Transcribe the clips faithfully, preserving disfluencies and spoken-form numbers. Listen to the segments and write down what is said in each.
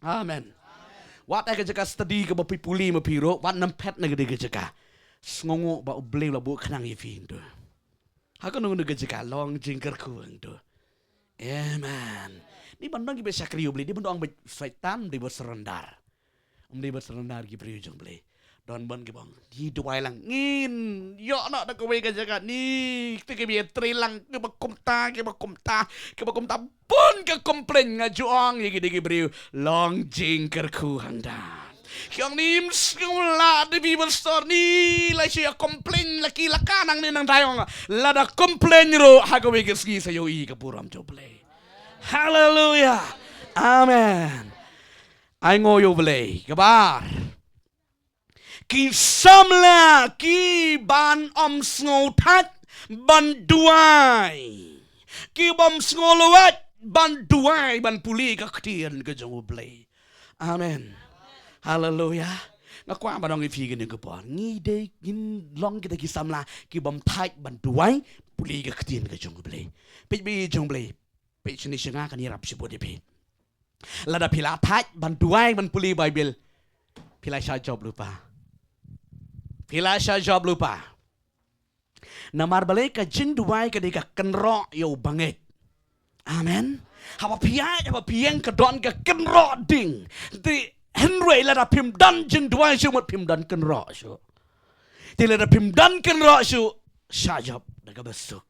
Amen. Wat ha ka jaka study kaba phi pule ma phi ruh, wat nang phet na ka dei ka jaka. Sngewnguh ba U Blei u la buh khnang ïa phi hangto. Ha kano kano ka jaka long jingkyrkhu hangto. Amen. Ngi ban don kiba shakri U Blei, ngi ban don ba Soitan, ngi ban surrender. Ym dei ban surrender ki briew jong U Blei. Don bun kiba ong, ngi duwai lang, ngin ïoh noh da kawei ka jaka, ngi te kiba ïatrei lang, kiba kumta, kiba kumta, kiba kumta, bun ka complain. Nga ju ong ïa kine ki briew, long jingkyrkhu hangta. Ki ong, ngim sngewlah de phi pastor, ngi la shu ïa complain la ki la ka nangne nangne, ong. Lada complain ruh ha kawei ka sngi sa ïohi ka burom jong U Blei. Haleluia. Amen. Ai nguh ïa U Blei. Kaba ar, ki samla kiban ym sngew thait ban duwai, kiban ym sngew lwait ban duwai, ban pule ka ktien ka jong U Blei. Amen. Haleluia. Nga kwah ban ong ïa phi kane ka por, ngi dei, ngin long kita ki samla kiba ym thait ban duwai, pule ka ktien ka jong U Blei. Peit ba ïa jong U Blei. Peit shane sha nga, kan ïarap shibun ïa phi. Lada phi la thait ban duwai, ban pule Baibl, phi la shah jop lypa. Phi la shah jop lypa. Namar balei? Ka jingduwai ka dei ka kynroh ïa u bangeit. Amen. Haba phi ïaid, haba phi ïeng, ka don ka kynroh ding. Te hynrei lada phim don jingduwai shuh, mut phim don kynroh shuh. Te lada phim don kynroh shuh, shah jop da kaba suk.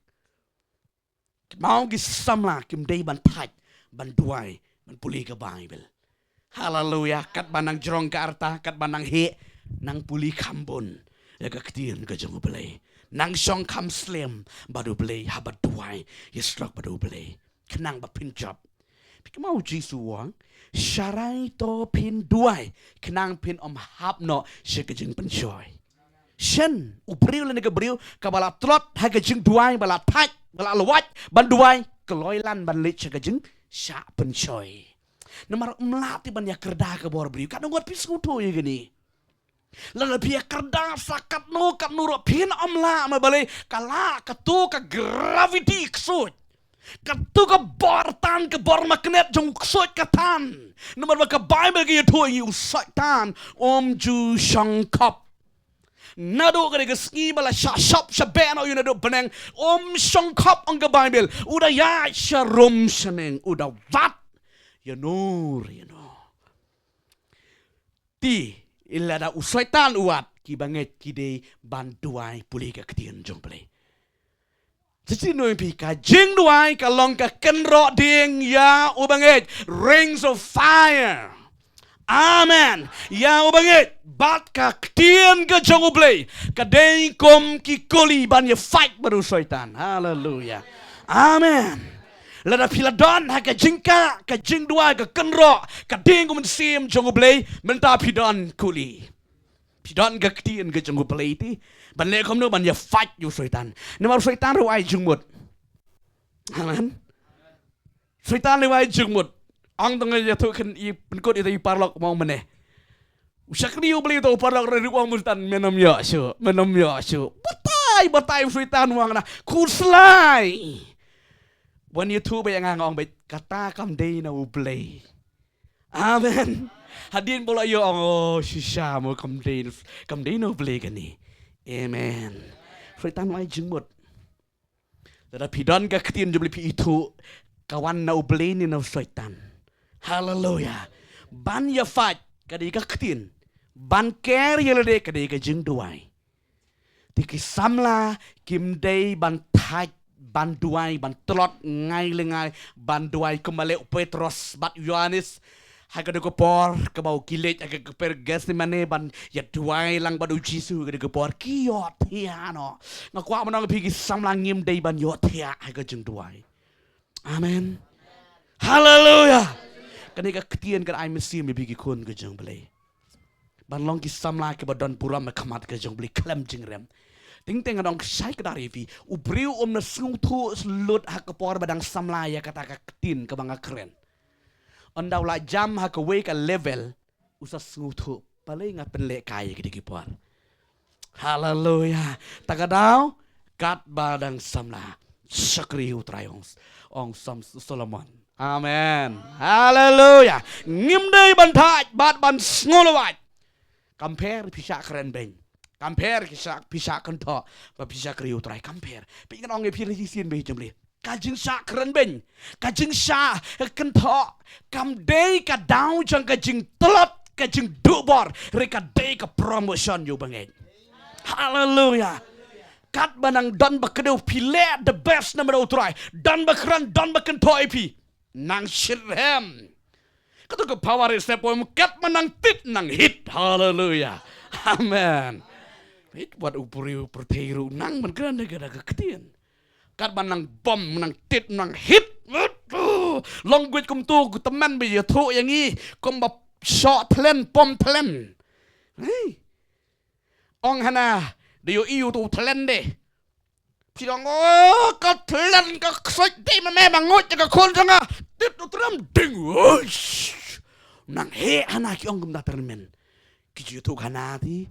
Ki mut ki samla kim dei ban thait ban duwai, ban pule ka Baibl. Haleluia. Katba nang jrong ka rta, katba nang heh, nang pule kham bun ïa ka ktien ka jong U Blei. Nang shong kham slem bad U Blei, haba duwai ïasyllok bad U Blei, khnang ba phin jop. Phi kynmaw U Jisu u ong, sharai to phin duwai, khnang phin ym hap noh sha ka jingpynshoi. Shen, u briew lane ka briew kaba la tlot ha ka jingduwai, ba la thait, ba la lwait ban duwai, kloi lan ban leit sha ka jingshah pynshoi. Namar ym lah te ban ïakyrda ka bor briew. Katno ngut phi sngewthuh ïa kane? Lada phi ïakyrda sa katno katno ruh, phin ym lah, namar balei? Ka la, kato ka gravity ksuid, kato ka bor tan, ka bor magnet jong u ksuid ka tan. Namar ba ka Baibl ka ïathuh ïa ngi, u Soitan um ju shongkhop. Naduh ka dei ka sngi ba la shah shop shah beh noh ïa u naduh bneng, um shongkhop, ong ka Baibl. U da ïaid sharum shaneng, u da wad ïa no re ïa no. Te lada u Soitan u wad, ki bangeit ki dei ban duwai, pule ka ktien jong U Blei. Shisien ong ïa phi, ka jingduwai ka long ka kynroh ding ïa u bangeit, rings of fire. Amen. Ïa u bangeit, bad ka ktien ka jong U Blei ka dei kum ki kuli ban ïa fight bad u Soitan. Haleluia. Amen. Lada phi la don ha ka jingkah, ka jingduwai, ka kynroh, ka ding ka mynsiem jong U Blei, mynta phi don kuli. Phi don ka ktien ka jong U Blei te ban leh kumno? Ban ïa fight ïa u Soitan. Namar u Soitan ruh u ai jingmut. Amen. Soitan ruh u ai jingmut. Ong tang ïathuh khyndiat, pynkut ïa u paralok, ong mynne, u shakri U Blei, uta u paralok ruh u ong, u Soitan, men ym ïoh shuh, men ym ïoh shuh. Batai, batai u Soitan, u ong na, khuslai. Wan ïathuh beit ïa nga, nga ong beit, kata kam dei na U Blei. Amen. Hadien ba la ïoh, ong, oh, shisha mo, kam dei, kam dei na U Blei kane. Amen. Soitan u ai jingmut. Lada phi don ka ktien jong U Blei, phi ithuh ka wan na U Blei ne na u Soitan. Haleluia. Ban ïa fight ka dei ka ktien. Ban ker ïa lade ka dei ka jingduwai. Te ki samla kim dei ban thait ban duwai, ban tlot ngai le ngai ban duwai, kumba leh u Petros bad u Ïohannes ha ka dei ka por kaba u ki leit ha ka kper Gethsemane ban ïa duwai lang bad u Jisu ha ka dei ka por, ki ïohthiah noh. Nga kwah ban ong ïa phi, ki samla ngim dei ban ïohthiah ha ka jingduwai. Amen. Haleluia. Kane ka ktien kan ai mynsiem ïa phi ki khun ka jong U Blei ban long ki samla kiba don burom ha khmat ka jong U Blei khlem jingrem. Teng teng ngan ong shai kdar ïa phi, u briew um na sngewthuh lut ha ka por ba dang samla ïa kata ka ktien kaba nga kren. Ynda u la jam ha kawei ka level, u sa sngewthuh, balei nga pynlehkai ïa kine ki por. Haleluia. Ta ka daw, katba dang samla, shakri ïa U Trai, ong, ong Solomon. Amen. Haleluya. Ngim dei ban thait bad ban sngewlwait. Kam pher phi shah kren beiñ. Kam pher phi shah, phi shah kynthoh ba phi shah kren ïa u Trai, kam pher. Phi ngan ong ïa phi lei shisien beiñ jong lei. Ka jingshah kren beiñ, ka jingshah kynthoh kam dei ka daw jong ka jingtlot, ka jingduh bor, re ka dei ka promotion ïa u bangeit. Haleluya. Katba nang don ba kdew phi leh the best namar u Trai. Don ba kren, don ba kynthoh ïa phi. Nang shit rhem. Kato ka power is step one, katba nang tit nang hit. Haleluya. Amen. Hit wat u puri u pyrthei ruh nang ban kren da ka da ka ktien. Katba nang bom nang tit nang hit. Long guid kumto ku tymmen ba ïathuh ïa ngi kumba shoh thlen pom thlen. Hei. Ong hana, da ïohi u tu thlen de. Phi ong, "Oh, ka thlen ka ksuid de ma me ba nguid ka khun jong nga." Tit u trem ding. Uish. Nang heh hana ki ong kumta tyrmen. Ki ju tu hana ti.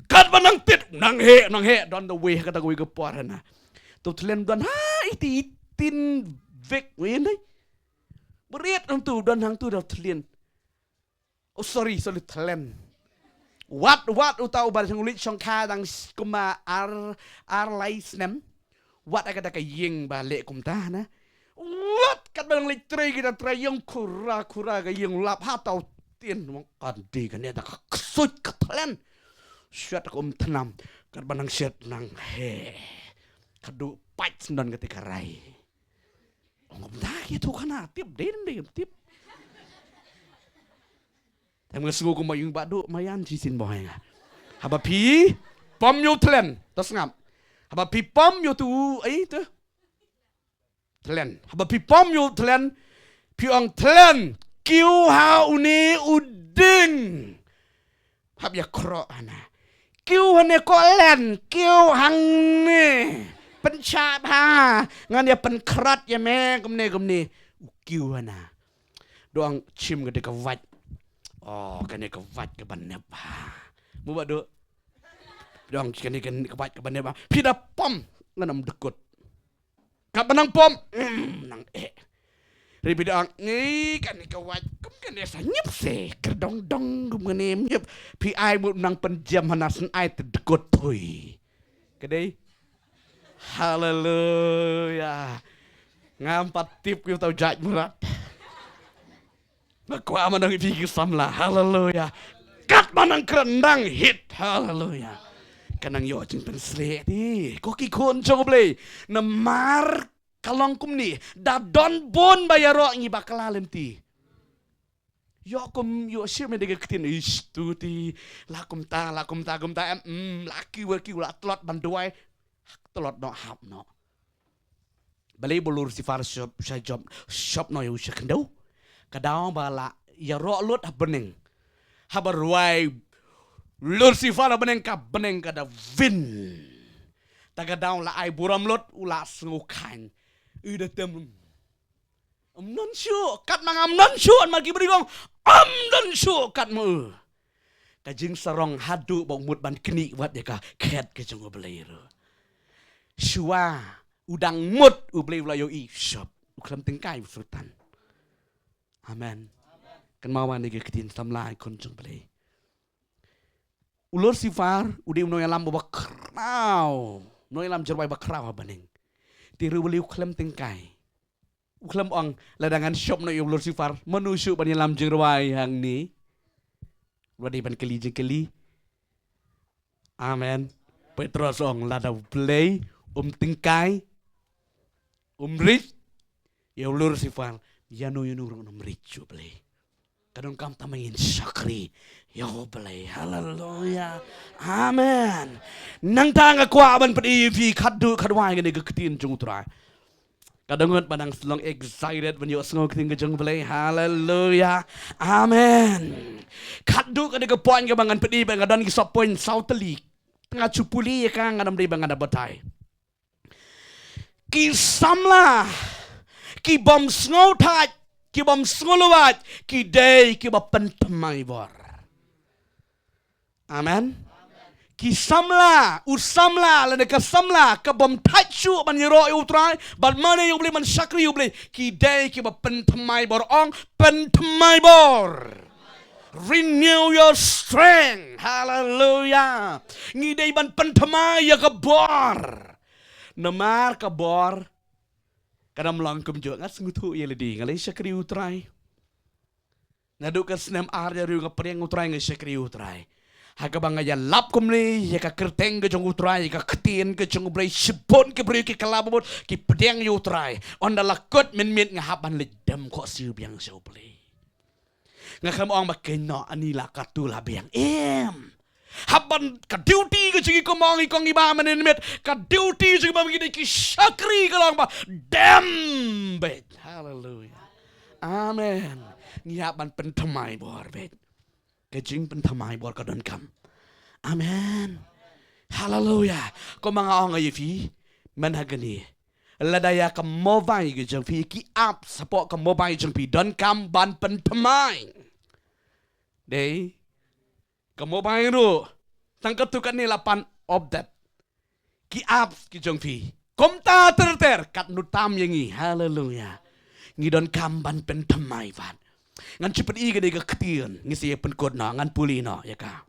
Katba nang tit, nang heh, nang heh, don da wei ha kata ka wei ka por hana. Tu thlen don ha iti itin vek wei ndai. Beriat nang tu don hang tu da thlen. Oh, sorry, sorry, thlen. Wat, wat uta uba shong lit shong kha dang s-, kumba ar, ar lai snem. Wat aka da ka ïing ba leh kumta na. Wat katba nang leit trei ki da trei ïing khura, khura ka ïing lap ha tau tien mong kan di kane da ka ksuid ka thlen. Shet ka um thnam. Katba nang shet nang he. Ka du pait sendon ka te ka rai. Ong kumta ki tu khana tip dei dei tip. Tang nga sngew kumba ïing ba duk mayan shisien ba hoi nga. Haba phi pom ïa u thlen, to sngap. Haba phi pom ïa u tu, ai tu. Thlen. Haba phi pom ïa u thlen, phi ong thlen, kiew ha une u ding. Hap ïa khroh hana. Kiew hane ko len, kiew hangne. Pynshah bha, ngan ïa pynkhrot ïa me kumne kumne. U kiew hana. Dang shim ka dei ka wait. Oh, kane ka wait kaba nep bha. Mu ba duk. Dang kane ka wait kaba nep bha. Phi da pom ngan ym dkut. Katba nang pom, mm, nang eh. Ri phi da ong, ngi kane ka wait kum kane sa nyep se, kerdong dong kum kane nyep. Phi ai mut nang pynjem hana syn ai te dkut thui. Ka dei. Haleluya. Ngam pat tip ki tau jait mrad. Nga kwah ban ong ïa phi ki samla. Haleluya. Katba nang kren nang hit. Haleluya. Ka nang ïoh jingpynshlur te. Ko ki khun jong U Blei. Namar ka long kumne. Da don bun ba ïaroh ngi bakla lynti. Ïoh kum ïoh shim ïa ka ktien ish tu te. La kumta, la kumta, kumta em. Mm, la kiew, kiew, la tlot ban duwai. Tlot noh hap noh. Balei ba u Lucifer shop, sha jop, shop noh ïa u sha khyndew. Ka daw ba la ïaroh lut ha bneng. Haba rwai Lucifer ha bneng ka bneng ka da vin. Ta ka daw la ai burom lut u la sngew khang. U da tem. Ym don shuh, katba ngam don shuh, ma ki briew ong, ym don shuh, katma u. Ka jingsarong haduh ba u mut ban knieh wat ïa ka khet ka jong U Blei ruh. Shuwa u dang mut U Blei u la ïohi shop. U khlem tyngkai u Soitan. Amen. Kynmaw wan ïa ka ktien samla khun jong U Blei. U Lucifer u dei u nongïalam ba khraw. Nongïalam jingrwai ba khraw ha bneng. Te ruh balei u khlem tyngkai. U khlem ong lada ngan shop noh ïa u Lucifer, mano shuh ban ïalam jingrwai hangne. Wat dei ban kylli jingkylli. Amen. Petros ong lada U Blei um tyngkai, um rij ïa u Lucifer, ïano ïano ruh um rij ïa U Blei. Ka donkam tang ba ngin shakri ïa U Blei. Haleluya. Amen. Nangta nga kwah ban pyni ïa phi khatduh khatwai kane ka ktien jong U Trai. Ka dang ngut ba nang long excited ban ïohsngew ktien ka jong U Blei. Haleluya. Amen. Khatduh kane ka point kaba ngan pyni ba nga don ki sub point saw tylli. Nga shu pule ïa ka, ngan ym dei ba ngan da batai. Ki samla, ki bym sngewthait, ki bym sngewlwait, ki dei kiba pynthymmai bor. Amen. Ki samla, u samla lane ka samla ka bym thait shuh ban ïaroh ïa U Trai, ban mane ïa U Blei, ban shakri ïa U Blei, ki dei kiba pynthymmai bor. Ong pynthymmai bor. Renew your strength. Haleluya. Ngi dei ban pynthymmai ïa ka bor. Namar ka bor ka dang long kumjuh. Nga sngewthuh ïa lade, nga la shakri U Trai. Naduh ka snem ar hajar hynriew nga pdiang U Trai, nga shakri U Trai. Ha kaba nga ïalap kumne ïa ka kyrteng ka jong U Trai, ïa ka ktien ka jong U Blei, shibun ki briew ki kylla bamut ki pdiang ïa U Trai. Ynda la kut mynmiet nga hap ban leit dem khohsiew biang sha U Blei. Nga khlem ong ba kynnoh ani la katu la biang. Em. Hap ban ka duty ka jong ngi, kumba ong i kong i bah mynmiet, ka duty jong ngi ba ngi dei ki shakri ka long ba dem beit. Haleluya. Amen. Ngi hap ban pynthymmai bor beit. Ka jingpynthymmai bor ka donkam. Amen. Haleluya. Kumba nga ong ïa phi mynta kane, lada ïa ka mobile ka jong phi, ki apps hapoh ka mobile jong phi donkam ban pynthymmai. Dei ka mobile ruh tang katto katne la pan update. Ki apps ki jong phi, kumta ter ter katno tam ïa ngi. Haleluya. Ngi donkam ban pynthymmai pat. Ngan shu pyni kane ka ktien, ngi sa ïa pynkut noh, ngan pule noh ïa ka.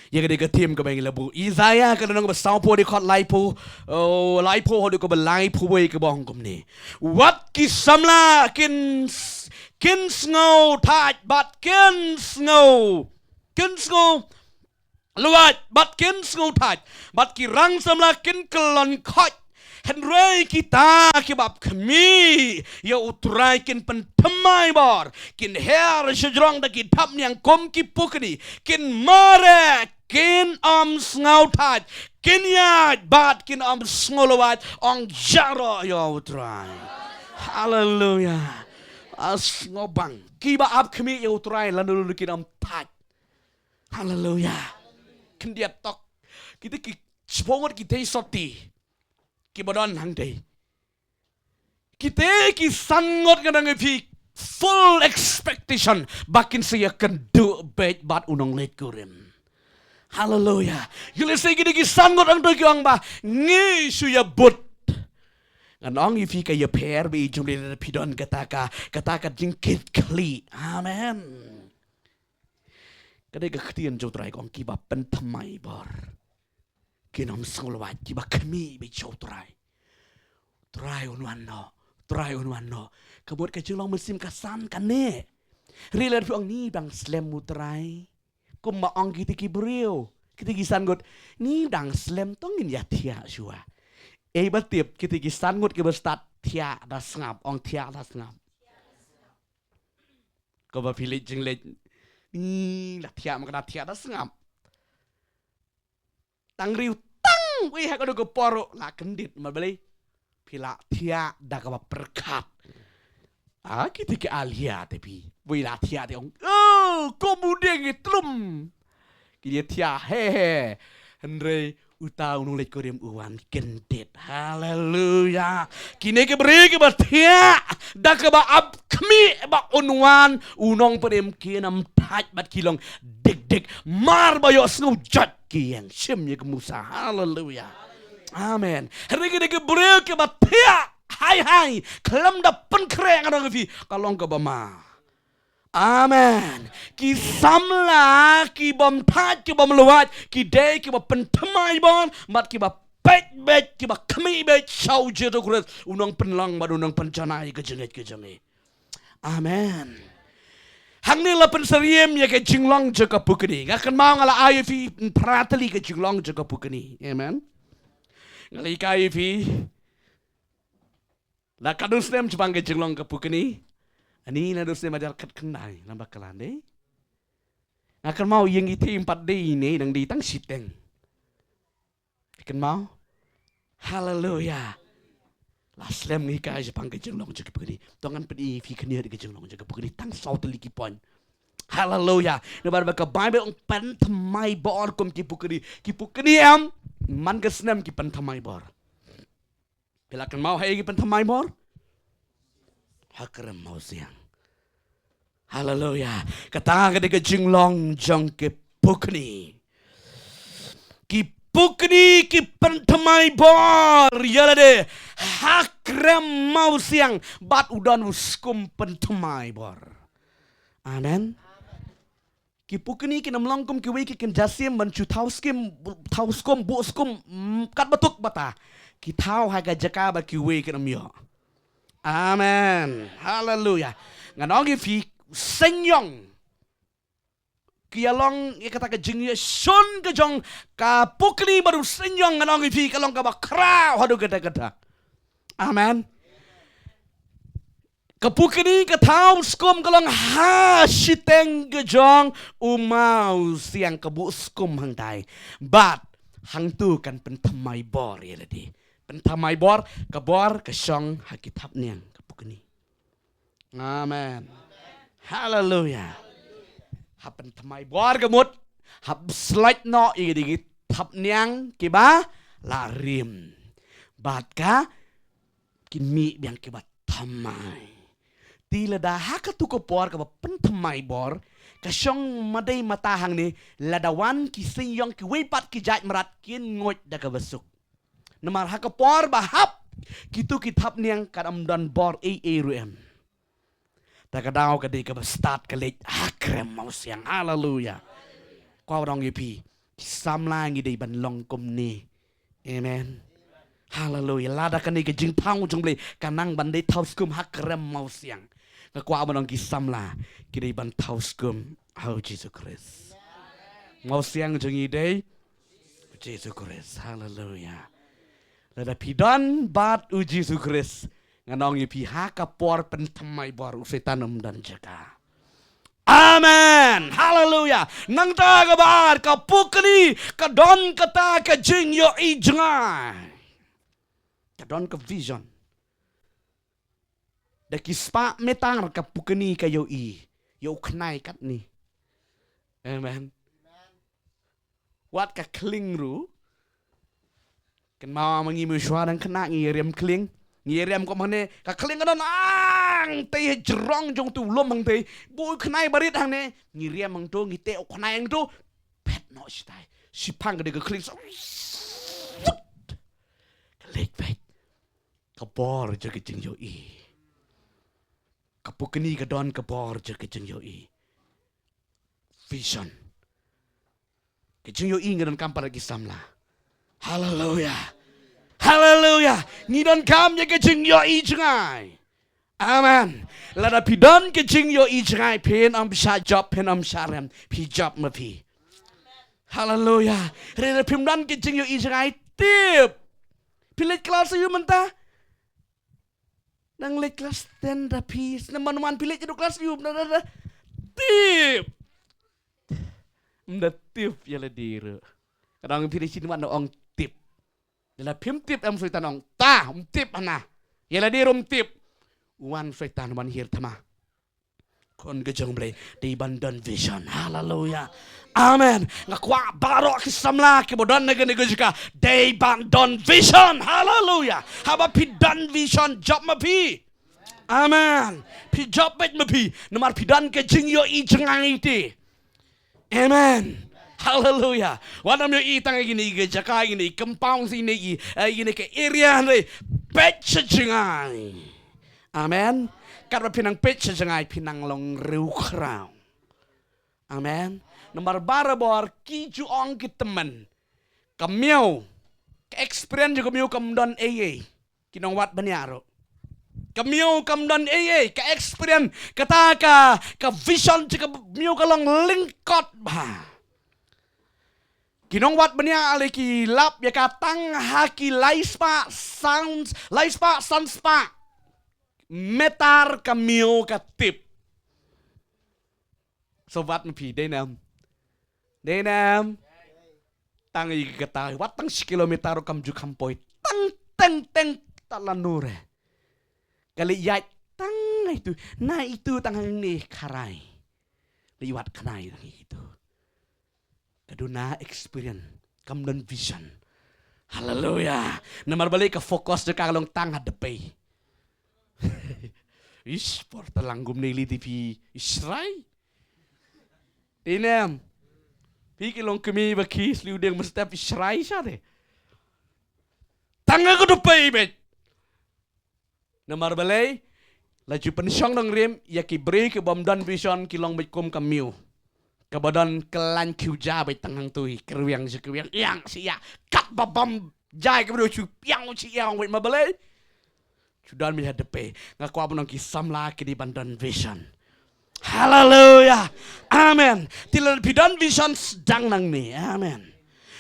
Ïa kane ka theme kaba ngi la buh, Isaiah ka lynnong ba sawphew, dkhot laiphew, oh, laiphew haduh kaba laiphew wei, kaba ong kumne: Wat ki samla kin s-, kin sngew thait bad kin sngew, kin sngew lwait bad kin sngew thait, bad ki rang samla kin kyllon khoit. Hynrei kita kiba ap khmih ïa U Trai kin pynthymmai bor, kin her shajrong da ki dap niang kum ki pukni, kin mareh, kin ym sngew thait, kin ïaid bad kin ym sngew lwait, ong ïaroh ïa U Trai. Haleluya. A sngewbang kiba ap khmih ïa U Trai, lano lano kin ym thait. Haleluya. Khyndiat tok. Kita ki shiphew ngut ki thei sotti kiba don hangtei. Kita ki san ngut nga ong ïa phi, full expectation ba kin sa ïakynduh beit bad u nongleit kurim. Haleluya. Ïa lehse kita ki san ngut hangto ki ong ba ngi shu ïabud. Ngan ong ïa phi ka ïapher ba i jong lei lada phi don kata ka, kata ka jingkit khlieh. Amen. Ka dei ka ktien jong U Trai ka ong kiba pynthymmai bor kin ym sngew lwait, kiba khmih beit sha U Trai. Trai un wan noh, Trai un wan noh. Ka mut ka jinglong mynsiem ka san kane. Hynrei lada phi ong ni dang slem U Trai, kumba ong kita ki briew, kita ki san ngut, ni dang slem, to ngin ïa thiah shuwa. Ei ba tip kita ki san ngut kiba stad thiah da sngap, ong thiah da sngap. Kaba phi leit jingleit, ni la thiah, ma ka da thiah da sngap. Tang riew tang wei ha kano ka por ruh la kyndit, ma balei? Phi la thiah da kaba pyrkhat. Ah, kita ki alia te phi, wei la thiah te ong, oh, kum u dieng i tlum. Ki ïa thiah he he. Hynrei uta u nongleit kurim u wan kyndit. Haleluya. Kine ki briew kiba thiah da kaba ap khmih ba un wan u nongpynim, kin ym thait bad ki long dik dik, mar ba ïohsngew jot ki ïeng shim ïa ka Musa. Haleluya. Amen. Hynrei kine ki briew kiba thiah hai hai khlem da pynkhreh, nga ong ïa phi, ka long kaba ma. Amen. Ki samla ki bym thait, ki bym lwait, ki dei kiba pynthymmai bor bad kiba peit beit, kiba khmih beit sha U Jisu Khrist, u nongpynlong bad u nongpynjanai ka jingngeit ka jong ngi. Amen. Hangne la pynsyriem ïa ka jinglong jong ka pukni. Nga kynmaw nga la ai ïa phi phra tylli ka jinglong jong ka pukni. Amen. Nga la hikai ïa phi. La katno snem shaphang ka jinglong ka pukni? Ani naduh snem hajar khatkhyndai, nang ba khlem dei. Nga kynmaw ïa ngi thim pat dei ne, nang dei tang shiteng. Kynmaw? Haleluya. La slem ngi hikai shaphang ka jinglong jong ka pukni. To ngan pyni ïa phi khyndiat ka jinglong jong ka pukni tang saw tylli ki point. Haleluya. Namar ba ka Baibl ong pynthymmai bor kum ki pukni. Ki pukni em, man ka snem ki pynthymmai bor. Phi la kynmaw ha ei ki pynthymmai bor? Ha krem mawsiang. Haleluya. Kata ka dei ka jinglong jong ki pukni. pukni ki pynthymmai bor ïa lade ha krem mawsiang bad u don u skum pynthymmai bor. Amen. Ki pukni kin ym long kum kiwei ki kynja sim ban shu thaw skim, thaw skum, buh skum, mm, kat batuk bata. Ki thaw ha ka jaka ba kiwei kin ym ïoh. Amen. Haleluya. Ngan ong ïa phi, seng ïong ki ïa long ïa kata ka jingïashun ka jong ka pukni bad u seng ïong, ngan ong ïa phi, ka long kaba khraw haduh katta katta. Amen. Ka pukni ka thaw skum ka long ha shiteng ka jong u mawsiang, ka buh skum hangtai. Bad hangtu kan pynthymmai bor ïa lade. Pynthymmai bor, ka bor ka shong ha ki thapniang ka pukni. Amen. Haleluya. Hap pynthymmai bor ka mut, hap slait noh ïa ki thapniang kiba la rim. Bad ka kin mih biang kiba thymmai. Te lada ha katu ka por kaba pynthymmai bor ka shong madei mata hangne, lada wan ki seng ïong kiwei pat ki jait mrad kin nguid da kaba suk. Namar ha ka por ba hap, kitu ki thapniang kan ym don bor ei ei ruh em. Ta ka daw ka dei kaba stad ka leit ha krem mawsiang. Haleluya. Kwah ban ong ïa phi, ki samla ngi dei ban long kumne. Amen. Haleluya. Lada kane ka jingthaw jong U Blei ka nang ban dei thaw skum ha krem mawsiang, nga kwah ban ong ki samla ki dei ban thaw skum ha U Jisu Khrist. Mawsiang jong ngi dei U Jisu Khrist. Haleluya. Lada phi don bad U Jisu Khrist, ngan ong ïa phi, ha ka por pynthymmai bor u Soitan um don jaka. Amen. Haleluya. Nangta kaba ar, ka pukni ka don kata ka jingïohi jngai. Ka don ka vision. Da ki spah metar ka pukni ka ïohi ïa u khnai katne. Amen. Wat ka khlieng ruh. Kynmaw ma ngi mynshuwa dang khynnah ngi ïa riam khlieng. Ngi ïa riam kum hangne. Ka khlieng ka don hangtei ha jrong jong utu u lum hangtei. Buh u khnai barit hangne. Ngi riam hangto, ngi teh u khnai hangto. Phet noh shitai. Shiphang ka dei ka khlieng sa. Ka leit beit. Ka bor jong ka jingïohi. Ka pukni ka don ka bor jong ka jingïohi. Vision. Ka jingïohi nga donkam pat ki samla. Haleluya. Haleluya. Ngi donkam ïa ka jingïohi jngai. Amen. Lada phi don ka jingïohi jngai, phin ym shah jop, phin ym shah rem, phi jop ma phi. Haleluya. Hynrei lada phim don ka jingïohi jngai, tip. Phi leit klas aïu mynta? Nang leit klas ten da phi, snem ban wan phi leit ïa u klas aïu, da, da, da. Tip. Ym da tip ïa lade ruh. Ka dang phi da shin wan ong tip. Lada phim tip em Soitan ong, ta, ym tip hana. Ïa lade ruh ym tip. Wan Soitan wan hiar thma. Khun ka jong U Blei, dei ban don vision. Haleluya. Amen. Nga kwah baroh ki samla kiba don ha kane ka jaka, dei ban don vision. Haleluya. Haba phi don vision, jop ma phi. Amen. Phi jop beit ma phi. Namar phi don ka jingïohi jngai te. Amen. Haleluya. Wat nym ïohi tang ïa kine ki jaka, ïa kine ki compound, ïa kine ki, eh, ïa kine ki area, hynrei peit sha jngai. Amen. Katba phi nang peit sha jngai, phi nang long riewkhraw. Amen. Namar barabor ki ju ong ki tymmen, ka miaw, ka experience jong ka miaw kam don ei ei. Ki nongwad bniah ruh, ka miaw kam don ei ei, ka experience, kata ka, ka vision jong ka miaw ka long lyngkot bha. Ki nongwad bniah lei ki lap ïa ka tang ha ki lai spah san, lai spah san spah meter ka miaw ka tip. So wat ma phi, dei ne em? Dei ne em? Tang ïa kata, wat tang shi kilometer ruh kam ju kham poi. Tang, tang, tang, ta lano re. Ka leit ïaid tang ïa itu, na itu tang hangne kharai. Leit wad khnai tang ïa itu. Ka duna experience, kam don vision. Haleluya. Namar balei? Ka focus jong ka ka long tang ha dpei. Ish, por ta lang kumne lei te phi, ish rai. Dei ne em? Phi ki long kmie ba ki sliu dieng mynstep phi shrai sha de. Tang ka dupei beit. Namar balei, la ju pynshong nongrim ïa ki briew ki bym don vision, ki long beit kum ka miu kaba don kyllain khiew ja beit, tang hangtei kyrwiang sha kyrwiang, ïang sha ïa, kat ba bam jai ka briew shu ïang sha ïang beit. Ma balei? Shu don beit ha dupei. Nga kwah ban ong ki samla ki dei ban don vision. Haleluya. Amen. Te lada phi don vision, sdang nangne. Amen.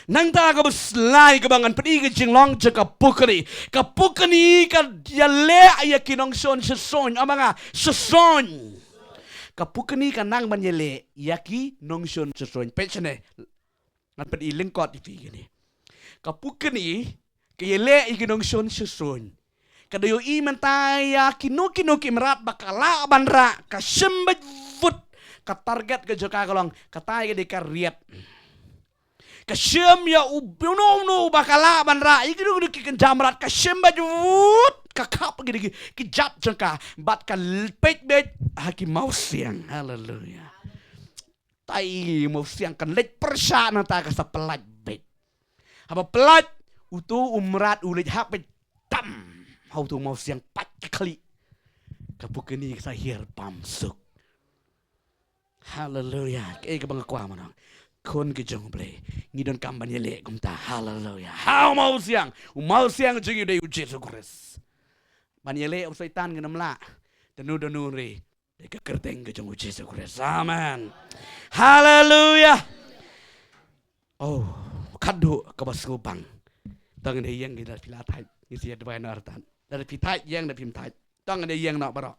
Nangta kaba slai kaba ngan pyni ka jinglong jong ka pukni. Ka pukni ka ïaleh ïa ki nongshun sha suiñ. Ong ma nga, sha suiñ. Ka pukni ka nang ban ïaleh ïa ki nongshun sha suiñ. Peit shane. Ngan pyni lyngkot ïa phi kane. Ka pukni ka ïaleh ïa ki nongshun sha suiñ. Ka da ïohi mynta ïa kino kino ki mrad ba ka lah ban rah, ka shim beit vut. Ka target ka jong ka ka long, kata ka dei ka riat. Ka shim ïa u, uno uno ba ka lah ban rah, ïa kino kino ki kynja mrad, ka shim beit vut. Ka khap ki dei ki, ki jait jong ka, bad ka peit beit ha ki mawsiang. Haleluya. Tai mawsiang kan leit pyrshah, nangta ka sa pyllait beit. Haba pyllait, uto u mrad u leit hap beit tam ha uto u mawsiang, pait ka khlieh. Ka pukni ka sa hiar bam suk. Haleluya. Kaei kaba nga kwah ban ong, khun ki jong U Blei, ngi donkam ban ïaleh kumta. Haleluya. Ha u mawsiang, u mawsiang jong ngi u dei U Jisu Khrist. Ban ïaleh u Soitan ngin ym lah. Danu danu re. Dei ka kyrteng ka jong U Jisu Khrist. Amen. Haleluya. Oh, khadduh kaba sngewbang. Tang da ïeng da phi la thait, ngi sa ïa duwai noh artat. Da phi thait ïeng, da phim thait, tang da ïeng noh baroh.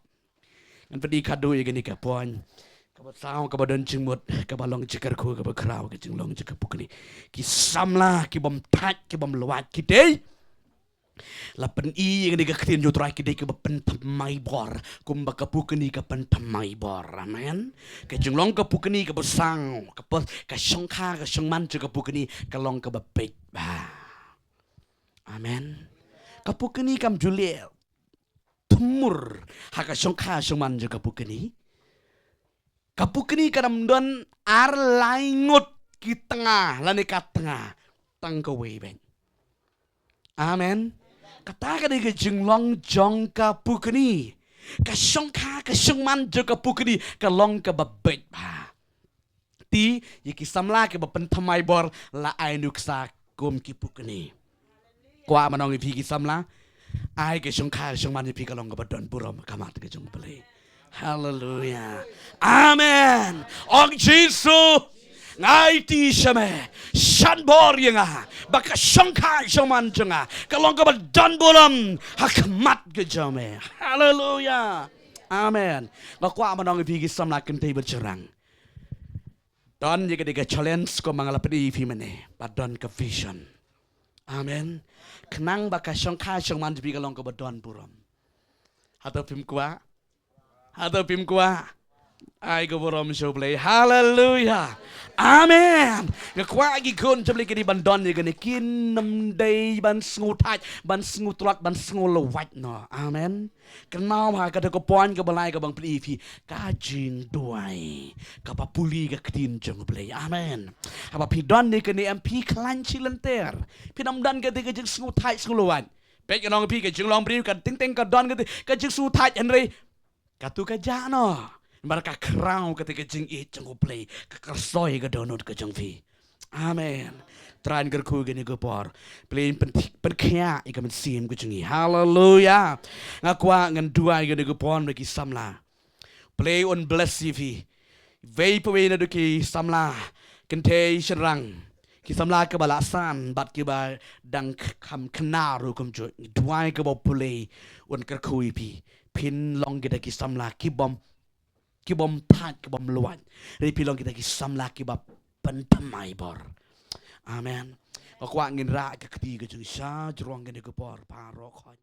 Ngan pyni khadduh ïa kane ka point kaba saw, kaba don jingmut, kaba long jingkyrkhu kaba khraw, ka jinglong jong ka pukni. Ki samla ki bym thait, ki bym lwait, ki dei La pyni ïa kane ka ktien jong U Trai, ki dei kiba pynthymmai bor, kumba ka pukni ka pynthymmai bor. Amen. Ka jinglong ka pukni kaba saw, ka pos, ka shongkha, ka shongman jong ka pukni ka long kaba beit bha. Amen. Ka pukni kam ju leh thmur ha ka shongkha shongman jong ka pukni. Ka pukni kam don ar lai ngut ki tnga lane ka tnga, tang kawei beit. Amen. Kata ka dei ka jinglong jong ka pukni. Ka shongkha ka shongman jong ka pukni ka long kaba beit bha. Te ïa ki samla kiba pynthymmai bor la ai nuksa kum ki pukni. Kwah ban ong ïa phi ki samla, ai ka shongkha shongman ïa phi ka long kaba don burom ha khmat ka jong U Blei. Haleluya. Amen. Ong Jisu, nga aiti sha me, shan bor ïa nga ba ka shongkha shongman jong nga ka long kaba don burom ha khmat ka jong me. Haleluya. Amen. Nga kwah ban ong ïa phi ki samla kynthei bad shynrang, don ïa ka dei ka challenge kumba nga la pyni ïa phi mynne, ba don ka vision. Amen. Khnang ba ka shongkha shongman jong phi ka long kaba don burom. Hato phim kwah? Hato phim kwah? Ai ka burom sha U Blei. Haleluya. Amen. Nga kwah ki khun jong U Blei ki dei ban don ïa kane, kin ym dei ban sngewthait, ban sngewtlot, ban sngewlwait noh. Amen. Kynmaw ha kata ka point kaba lai kaba nga pyni ïa phi, ka jingduwai kaba pule ka ktien jong U Blei. Amen. Haba phi don ïa kane, em phi khlaiñ shi lynter. Phin ym don kata ka jingsngewthait sngewlwait. Peit, nga ong ïa phi, ka jinglong briew ka teng teng ka don kata ka jingsngewthait, hynrei kato ka jah noh. Namar ka khraw kata ka jingïeit jong U Blei, ka kyrsoi ka dohnud ka jong phi. Amen. Trai un kyrkhu ïa kane ka por. Blei un pyn, pynkhiah ïa ka mynsiem ka jong ngi. Haleluya. Nga kwah ngan duwai ïa kane ka por na ki samla. Blei un bless ïa phi. Iwei pa iwei naduh ki samla kynthei shynrang, ki samla kiba la san bad kiba dang kham khynnah ruh kumjuh, ngi duwai kaba U Blei un kyrkhu ïa phi. Phin long kita ki samla ki bym, ki bym thait, ki bym lwait. Hynrei phin long kita ki samla kiba pynthymmai bor. Amen. Nga kwah ngin rah ka kti ka jong ngi sha jrong kane ka por baroh khoit.